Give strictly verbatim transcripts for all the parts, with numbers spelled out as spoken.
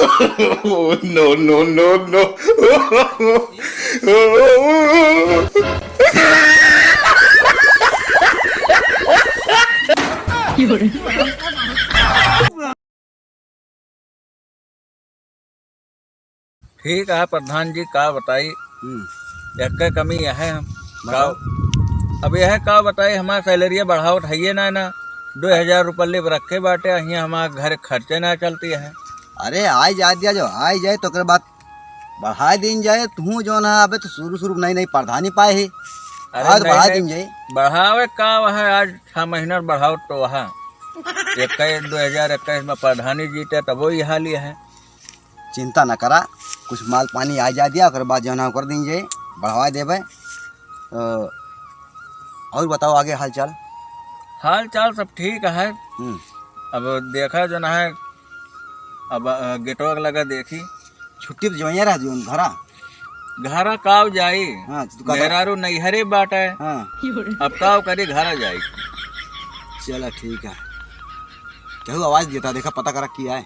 Oh, no, no, no, no। ठीक है प्रधान जी, का बताई, हम्म। एक कमी यह है हम, बताओ। का, अब यह का बताई, हमार सैलरिया बढ़ावत है ये ना, ना, दो हजार रुपये लिप रखे बाटे, हियाँ हमार घर खर्चे ना चलती है। अरे, आइ जाए दिया, जो आइ जाए तो ओकरे बाद बढ़ाए दीन जाए। तू जौन है, अबे तो शुरू शुरू नई नई प्रधानी पाए है, अरे आज नहीं, बढ़ाए नहीं, दीन जाए। बढ़ावे का वह, आज छह महीना बढ़ाओ तो वह इक्कीस, दो हजार इक्कीस में प्रधानी जीते तब वो हाल ही है। चिंता न करा, कुछ माल पानी आ जा दिया, ओकर बाद जौन है ओकर दीन जाए, बढ़ावा देबे। अ, और बताओ आगे हाल चाल? हाल चाल सब ठीक है। हम्म। अब देखा जौन है, अब, अ, गेटवा के लगा देखी। छुट्टी पे जौन रहा जौन घरा। घरा काव जाई? हाँ, तू का मेहरारू नैहरे बाटे। हाँ। अब काव करी, घरा जाई। चला ठीक है। केहू आवाज देता, देखा पता करा की आए।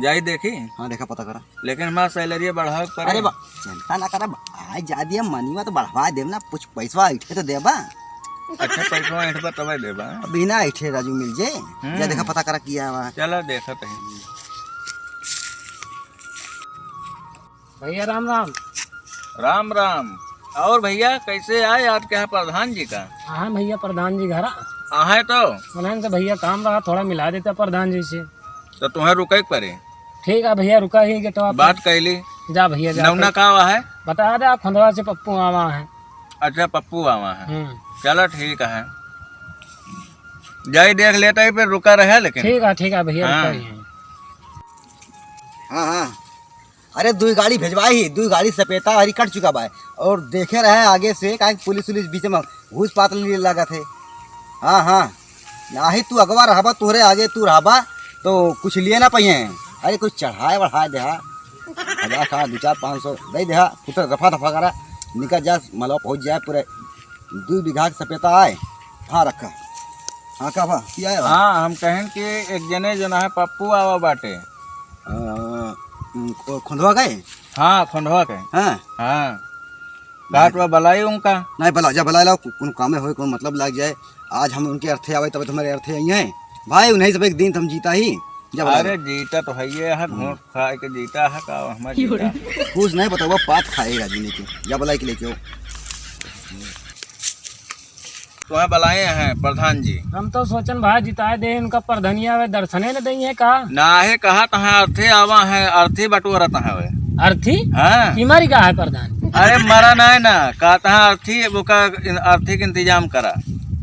जाई देखी। हाँ, देखा पता करा। लेकिन हमार सैलरी बढ़ावे के पड़े। अरे बा, चिंता ना करा, आज जा दिया मनीवा तो बढ़वा देब ना, कुछ पैसवा ऐठे तो देबा। अच्छा, पैसवा ऐठबा तबे देबा। बिना ऐठे राजू मिल जे। हम्म। जा देखा पता करा किया हुआ। चला देखत है। भैया राम राम। राम राम। और भैया कैसे आए आपके यहाँ प्रधान जी का? हाँ भैया प्रधान जी घरा। आहे तो? उन्हन से भैया काम रहा, थोड़ा मिला देता प्रधान जी से। तो तुम्हें रुके के पड़े। ठीक है भैया, रुका ही गेटवा पे। बात कैली। जा भैया, जा। नौना का आवा है? बता दे, आप खंडवा से पप्पू आवा है। अच्छा, पप्पू आवा है। हम्म। चलो ठीक है, जाई देख लेता ही, फिर रुका रहे लेकिन। ठीक है, ठीक है भैया, हाँ। रुका ही है। हाँ, हाँ। अरे, दुई गाड़ी भेजवाई ही, दुई गाड़ी सपेता हरी कट चुका बा। और देखे रहे आगे से, काहे कि पुलिस उलिस बीच में घुस पात ले लागत है। हाँ, हाँ, नाही तू अगवा रहबा, तोहरे आगे तू रहबा, तो कुछ लिए ना पाइए। अरे, कुछ चढ़ाए बढ़ाए देहा, हजार का दो चार पाँच सौ दे देहा, पुत्र रफा दफा करा, निकल जा, मलवा पहुँच जाए पूरे। दुई बीघा के सपेता आए, हाँ रखा। हाँ, का बा? की आए बा? हाँ, हम कहेन कि एक जने जना है पप्पू आवा बाटे। अ, ओ, खोंधवा गए? हाँ, खोंधवा के। हाँ। हाँ। घाट बा, बलाई उनका। नहीं, बला, जा बला लाओ, को-, कोनो कामे होए, कोनो मतलब लाग जाए। आज हम उनके अर्थे आवे, तब तुम्हारे अर्थे आई हैं। भाई, उन्हीं सब एक दिन तुम जीता ही। जा बला अरे, लाओ। जीता तो है ये, हाँ, हम्म। घूट खाए के जीता है, का हमार जीता? कुछ नहीं बताओ, पात खाएगा जीने के। जा बलाई के लेके आओ। तुम्हें बुलाए हैं प्रधान जी। हम तो सोचन भाई जिताए दे, इनका प्रधनिया वे दर्शने न देई है का? नाहे, कहा तहाँ अर्थे आवा है, अर्थी बटोरत है वे। अर्थी? हाँ। की मारी का है प्रधान? अरे मरा नाहीं ना, कहा तहाँ अर्थी, ओका अर्थी के इंतजाम करा।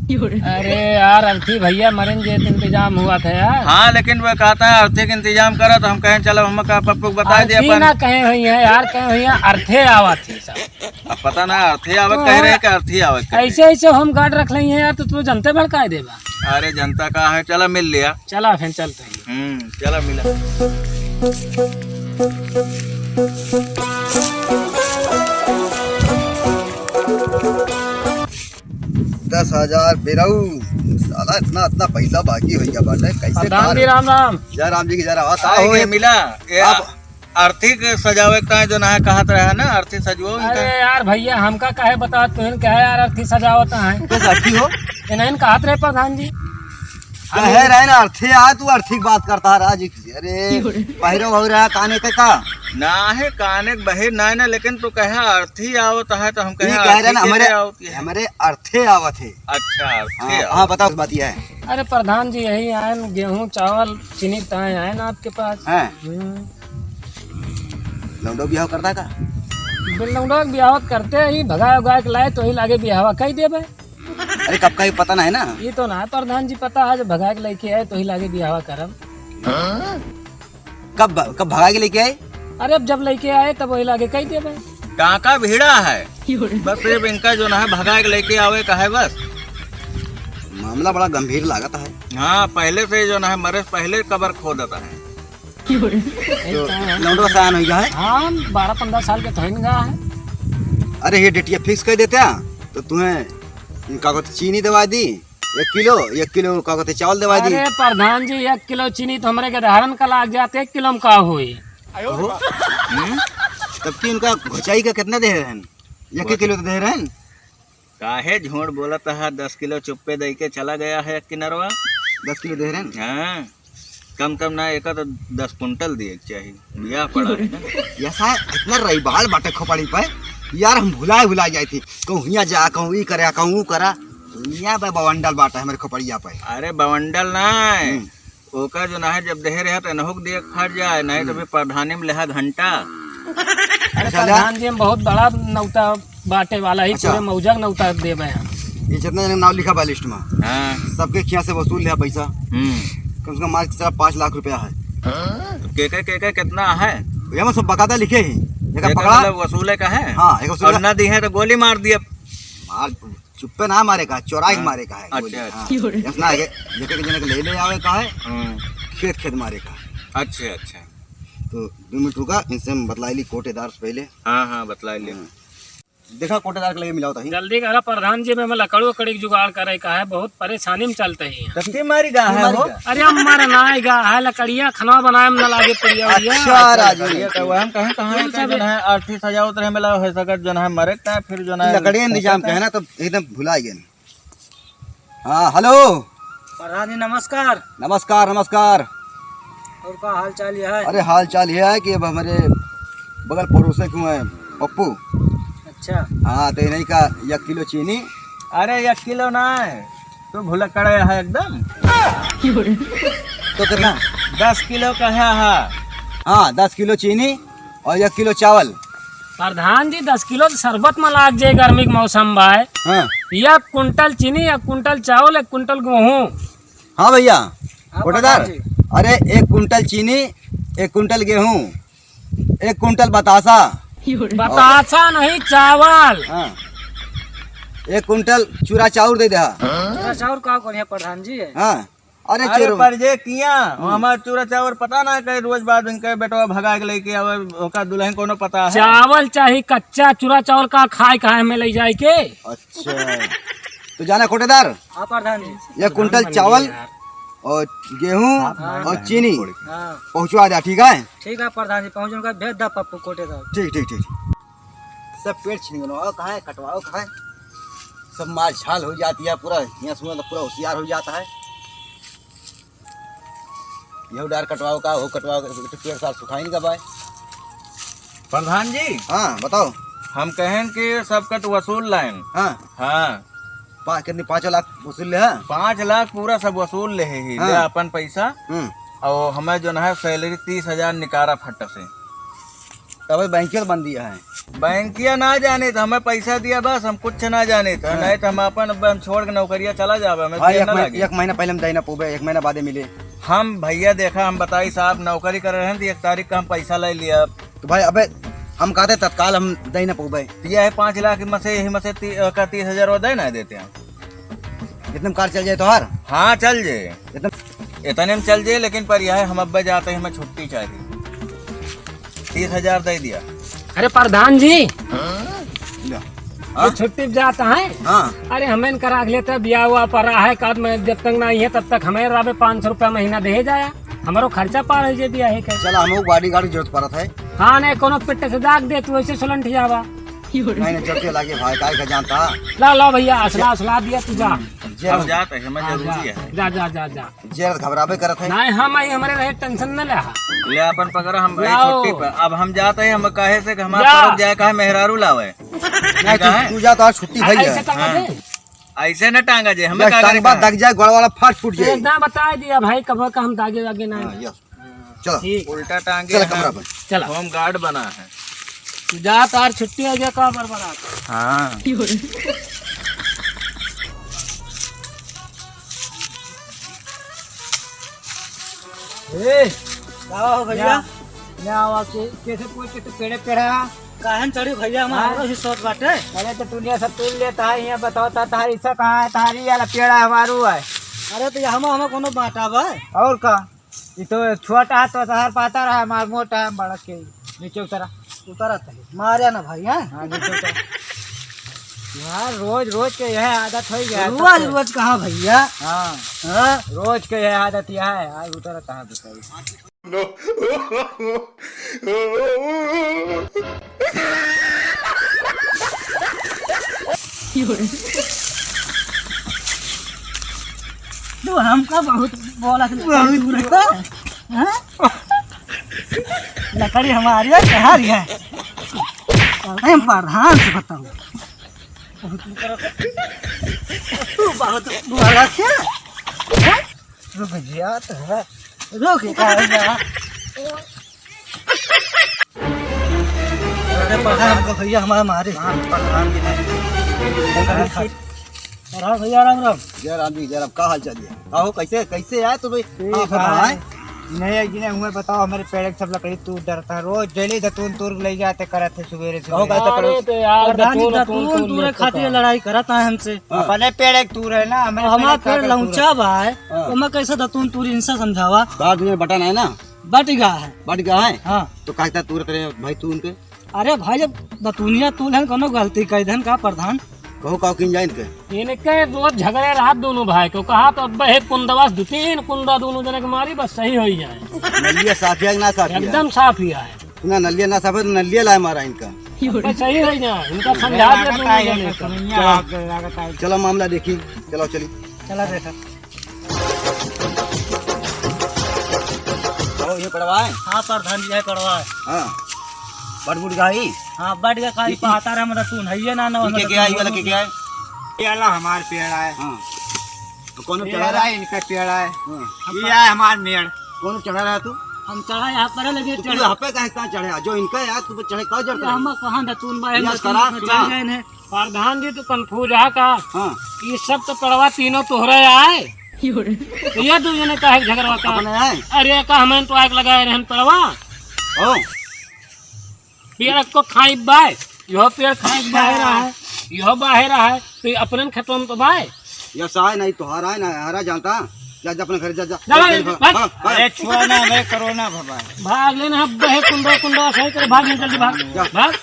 अरे यार अर्थी भैया मरेन जे इंतजाम हुआ था यार। हाँ, लेकिन वे कहा तहाँ अर्थी के इंतजाम करा, तो हम कहें चलो हम का पप्पू को बताए दे अर्थी अपन। ना कहे हुई है यार, कहे हुई है अर्थे आवा थी सब। अब पता ना, अर्थी आवत तो कह रहे हैं कि अर्थी आवत कह रहे हैं। ऐसे, ऐसे होम गार्ड रख लेंगे यार, तो तू जनते भड़काए देबा। अरे, जनता का है, चला मिल लिया। चला, फिर चलते हैं। हम्म, चला मिला। दस हजार बेरऊ, साला इतना, इतना पैसा बाकी हो गया बाटे, कैसे प्रधान जी, राम राम। जय राम जी की जय राम। का आए हो गए ये? मिला। ये आप अर्थी के सजावे के ताईं जो ना कहत रहा ना, अर्थी सजवाओ इनका। अरे यार भैया, हमका काहे बता, तुहन क्या यार अर्थी सजावत है? तो अर्थी हो? इन्हन कहत रहे प्रधान जी। कहे रहे ना अर्थी आ, तू अर्थी की बात करता रहा जी। अरे, पहिरो हो रहा काने के का? ना है, काने के बहिर ना है ना, लेकिन तू कहे अर्थी आवत है, तो हम कहे ठीक कह रहे ना, अर्थी के हमारे, आवत है। हमारे अर्थे आवत है। अच्छा, अर्थे हाँ, आवत। हाँ, बताओ, बात यह है। अरे प्रधान जी, यही आयन, गेहूं, चावल, चीनी ताए आयन आपके पास। हाँ। हम्म। लौंडो बियाह करता का? बिल लौंडो के बियाह करते ही भगाए उगाए के लाए तो ही लागे बियाहवा कई देबे। अरे कब का ही पता ना है ना। ये तो ना प्रधान जी पता है, जब भगाए के लेके आए तो ही लागे बियाहवा करम। कब, कब भगा के लेके आए? अरे, अब जब लेके आए, तब वही लागे कही देबे। टाका भिड़ा है। बस सिर्फ इनका जो ना है, भगा के लेके आवे का है बस। मामला बड़ा गंभीर लागत है। हाँ, पहले से जो ना है, मरे से पहले कबर खोदत है। तो लौंडवा सयान हो गया है? हाँ, बारह पन्द्रह साल के तो हो गया है। अरे, ये डेटिया फिक्स कर देते हैं, तो तुम्हें इनका को तो चीनी दवा दी। एक किलो, एक किलो का कहते चावल दवा दी। अरे प्रधान जी, एक किलो चीनी तो हमरे गदहरन का लाग जात, एक किलो में का होई? हो? हम्म? तब की उनका घोचाई का कितना दे रहन? एक एक किलो तो दे रहन। काहे झूठ बोलत है? दस किलो चुप्पे दे के चला गया है एक किनरवा। दस किलो दे रहन? हाँ, कम कम ना, एका तो दस कुंटल दिए के चाही, बियाह पड़ा है ना। ऐसा इतना रईबाल बाटे खोपड़ी पे, यार हम भुलाए भुलाए जाए थी, कहूँ हियाँ जा, कहूँ ई करे, कहूँ ऊ करा। दुनिया बे बवंडल बाटे हमरे खोपड़िया पे। अरे बवंडल ना है, हम्म। ओकर जो ना है, जब देहे रहे तो एनहू के दिए के फट जाए, नहीं तो हम्म। फिर प्रधानी में लेहा घंटा। अरे अच्छा, प्रधान जी, हम बहुत बड़ा नौता बाटे वाला ही, अच्छा। पूरे मौजा के नौता देबे हैं। ये जितना जने नाव लिखा बा लिस्ट में, हाँ। सबके खिया से वसूल लिया पैसा। हम्म। कम से कम मार के चला पाँच लाख रुपया है। तो के के, के के कितना है? ये में सब बकायदा लिखे ही। एक एक पकड़ा। मतलब वसूले का है? हाँ, एक वसूले और का। ना दी है तो गोली मार दिए। मार, चुप्पे ना मारे का, चोराई के हाँ। मारे का है अच्छा, गोली। अच्छा। हाँ। ऐसा ना है कि जेके के जने के ले ले आवे का है, हम्म। खेत खेत मारे का है। अच्छा, अच्छा। तो दो मिनट रुका, इनसे हम बतलाई ली कोटेदार से पहले। हाँ, हाँ, बतलाई ली। हाँ। देखा, कोटेदार के लगे मिलाओ तही। जल्दी करा प्रधान जी, में, में लकड़ी उकड़ी के जुगाड़ करे का है, बहुत परेशानी में चलते ही हैं। तब की मारी गा है हो? अरे हम मर ना गा है, लकड़िया खाना बनाए में ना लागे पड़िया भैया। अच्छा, राजू। ये तो हम कहें, कहाँ तुम इतना सब जो है आर्थिक सजावत रहे मिला है सकत जो है मरे का, फिर जो है लकड़िया इंतजाम कहे ना, तो एकदम भुला गए। हाँ, हेलो। प्रधान जी, नमस्कार। नमस्कार, नमस्कार। और का हाल चाल यह है? अरे, हाल चाल यह है कि अब हमरे बगल पड़ोसे के हुए पप्पू। अच्छा। हाँ, तो इन्हीं का एक किलो चीनी। अरे, एक किलो ना है, तू भुलक्कड़ है एकदम। तो कितना? दस किलो का है, हाँ। हाँ, दस किलो चीनी और एक किलो चावल। प्रधान जी, दस किलो तो शरबत में लाग जाए गर्मी के मौसम बा। हाँ। एक कुंटल चीनी, एक कुंटल चावल, एक कुंटल गेहूँ। हाँ भैया, हाँ, कोटेदार, प्रधान जी। अरे एक कुंटल चीनी, एक कुंटल गेहूँ, एक कुंटल बतासा। बतासा नहीं, चावल। हाँ। एक कुंटल चूरा चाउर दे दे। चूरा चाउर का कौन है प्रधान जी? हाँ। अरे अरे चोर। पर जे किया, हम्म। हमार चूरा चाउर पता ना कहे, रोज बाद इनके बेटवा भगा के लेके आवे, ओका दुल्हन कोनो पता है? चावल चाही कच्चा, चूरा चावल का खाए, खाए में ले जाए के। अच्छा, तो जाना कोटेदार, हाँ प्रधान जी। एक कुंटल चावल और गेहूँ हाँ। और चीनी हाँ। पहुँचवा दे, ठीक है? ठीक है प्रधान जी, पहुँच उनका भेज दा पप्पू कोटेदार। ठीक, ठीक, ठीक। सब पेड़ छीन गए, कहाँ है, कटवाओ कहाँ है? सब मार झाल हो जाती है पूरा, यहाँ सुना तो पूरा होशियार हो जाता है। यहू डार कटवाओ का, हो कटवाओ का, तो पेड़ सार सुखाइन का बाय। प्रधान जी। हाँ, बताओ। हम कहेन कि सब कट वसूल लाइन। हाँ। हाँ। पा-, कितनी, पाँच लाख वसूल ले, हाँ? पाँच लाख पूरा सब वसूल ले ही, हाँ। ले अपन पैसा। हम्म। और हमें जो है सैलरी तीस हजार निकारा फट से। तब बैंकिया तो बंद दिया है। बैंकिया ना जाने तो हमें पैसा दिया बस, हम कुछ ना जाने तो, हाँ। नहीं तो हम अपन, अब हम छोड़ के नौकरिया चला जावे, हमें भाई, देर एक ना महीना, लागे। एक महीना पहले हम दे ना पउबे, एक महीना बादे मिले। हम भैया देखा, हम बताई साहब, नौकरी कर रहे हैं तो एक तारीख का हम पैसा ले लिया। तो भाई, अबे हम कहते तत्काल हम दे ना पउबे। तो यह है पाँच लाख में से, यही में से ती-, का तीस हजार वो दे ना देते हैं। इतने में कार चल जाए तोहार? हाँ, चल जाए। इतने इतने में चल जाए, लेकिन पर यह है, हम अब्बे जाते हैं, हमें छुट्टी चाहिए। तीस हजार दे दिया। अरे प्रधान जी, ले। ये हाँ? छुट्टी पे जाता है? हाँ। अरे हमें इनका रख लेते, ब्याह हुआ पर रहा है, कद में जब तक ना आई है तब तक हमें राबे पाँच सौ रुपया महीना दे जाया, हमारो खर्चा पार हो जाए ब्याह के। चला, हमको बॉडीगार्ड की जरूरत पड़त है। हाँ, नहीं कोनो पिट्टे से दाग दे, तू ऐसे सुलंठ जावा। नहीं, नहीं, जब के लागे भाई, काय का जानता? ला, ला भैया, असला, असला दिया तू जा। जे हम जाते हैं, हमें हाँ, जरूरी जा, है। जा, जा, जा, जा। जे घबराबे करत है। नहीं, हम आई, हमारे रहे, टेंशन न ले। ले अपन पकड़ा, हम भाई लाओ। छुट्टी पर। अब हम जाते हैं, हम काहे से कि हमारा जा। परब जाए, काहे मेहरारू लावे। नहीं, तू, काहे? तू जा, तो आज छुट्टी भाई ऐसे है। टंगा हाँ। दे। ऐसे न टांगा जे, हमें या का टांग करे बात का? दग जाए, गोड़ वाला फाट फूट जाए। एकदम बता दिया भाई, कब का हम दागे वागे ना। हाँ, यस। चलो। ठीक। उल्टा टांगे चलो, हैं। कमरा पर। चलो। होम गार्ड बना है। तू जा, तार छुट्टी हो गया, का बड़बड़ात? हाँ। ए, का हो भैया? या, या आवा के, कैसे कोई के तो पेड़े पेड़ा? काहन चढ़ी भैया, हम हाँ? हमरो ही सोच बाटे। अरे तो दुनिया सब तोड़ लेता है, यहाँ बताओ ता, तारी हिस्सा कहाँ है? तारी वाला पेड़ा हमारू है। अरे तो यहाँ हम, हम कोनो बांटा बा? और का? ये तो छोटा है तो तहार पाता रहा, हमार मोटा है, बड़ा के नीचे उतरा। उतरत है, मारे ना भाई, हाँ? हाँ, नीचे उतरा। यार, रोज, रोज के यह आदत हो गया है, रोज, सबके। रोज कहाँ भैया? हाँ। हाँ? रोज के यह आदत यह है, आज उतरत है, बताइए। No। तू हमका बहुत बोला था, बहुत दूर है। हाँ? लकड़ी हमारी है, कहाँ रही है? हम प्रधान से बताओ। तू बहुत बोला क्या? हाँ? रुक जा तो। रुक, कहाँ जा? अरे प्रधान, हमको भैया हमारा मारे। हाँ, प्रधान जी ने। प्रधान भैया, राम राम। जय राम जी, जय राम। का हाल चाल है? का हो, कैसे, कैसे आए तू भाई? ठीक हाँ, है। बताओ, आए? नहीं, एक दिन हुए बताओ, हमारे पेड़ के सब लकड़ी तू डरता है। रोज डेली दतून तूर ले जाते करत है सुबेरे सुबेरे। कहो, कैसे अरे करो? तो यार, प्रधान जी, दतून, दतून दतून तूर तूर ले खातिर करता है। लड़ाई करत है हमसे। हाँ। अपने पेड़ एक तूर है ना, हमारे और हमारा पेड़ लौचा बा है, हाँ। तो मैं कैसे दतून तूर इनसे समझावा? बात में बटन है ना? बट गया है। बट गया है? हाँ। तो का कहता तूर तेरे भाई तू उनके? अरे भाई, जब दतुनिया तूल है, कोनो गलती कह देन का प्रधान? कहो का किन जाए इनके? इनके रोज झगड़े रहत दोनों भाई को, कहा तो अब हे कुंदवा से दो तीन कुंदा दोनों जने के मारी, बस सही हो ही जाए। नलिया साफ है कि ना साफ है? एकदम साफ ही है। ना नलिया ना साफ है, तो नलिया लाए मारा इनका। बस सही हो ही जाए, इनका समझा दिया दोनों जने को। चलो, चलो मामला देखी, चलो चली। चला देखा। ओ, ये पड़वा है? हाँ, प्रधान जी, है पड़वा है। हाँ। बड़ बुढ़ गई? हाँ, बड़ गया, खाली ये, ये, पहाता रहा, मतलब, सुन, है ये ना, ना, ये मतलब, क्या है, ये वाला क्या, क्या है? ये वाला हमार पेड़ है। हाँ। तो कौन ये चढ़ा वाला रहा? इनका पेड़ है। हाँ। ये है हमार मेड़। कौन चढ़ा रहा तू? हम चढ़ा यहाँ पर लगे तो तू चढ़े। यहाँ पे कहाँ, कहाँ चढ़े? जो इनका है, तू चढ़े, कहाँ चढ़ ये चढ़े? हम कहाँ दतून बा, हम यस, दतून करा, में सुना। चढ़ गए हैं। प्रधान जी, तू confuse है का? हाँ। ये सब तो पड़वा तीनों तोहरे आए। तो ये दू जने काहे झगड़वा का? अपने आए। अरे, का हमें तो आग लगाए रहन पड़वा। ओ। पेड़ को खाई बाय, यह पेड़ खाई बाहर है, यह बाहर है, तो ये अपने खेतों में तो बाय। यस आए, नहीं तोहार आए, ना हरा जानता। जा, जा अपने घर, जा, जा। जा, जा, भाग, जा, भाग। भाग, भाग। अरे, छुआ ना, हमें करो ना, बाबा। भाग लेना, अब बहे कुंडो, कुंडो, सही करे, भाग, जल्दी भाग। जा। भाग।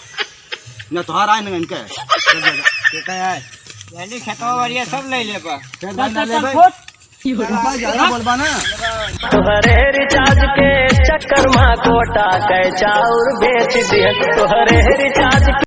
न तोहार आए, न इनका है। चल, जा, जा। केका आए? यानी खेतवा बाड़िया सब ले लेबा। चल, चल, भाई, ना चल, ले चल, भाई। फुट। बाबा, ज्यादा बोलबा ना। तोहरे रिचार्ज के चक्कर मा कोटा कै चाउर बेच दिहन। तोहरे रिचार्ज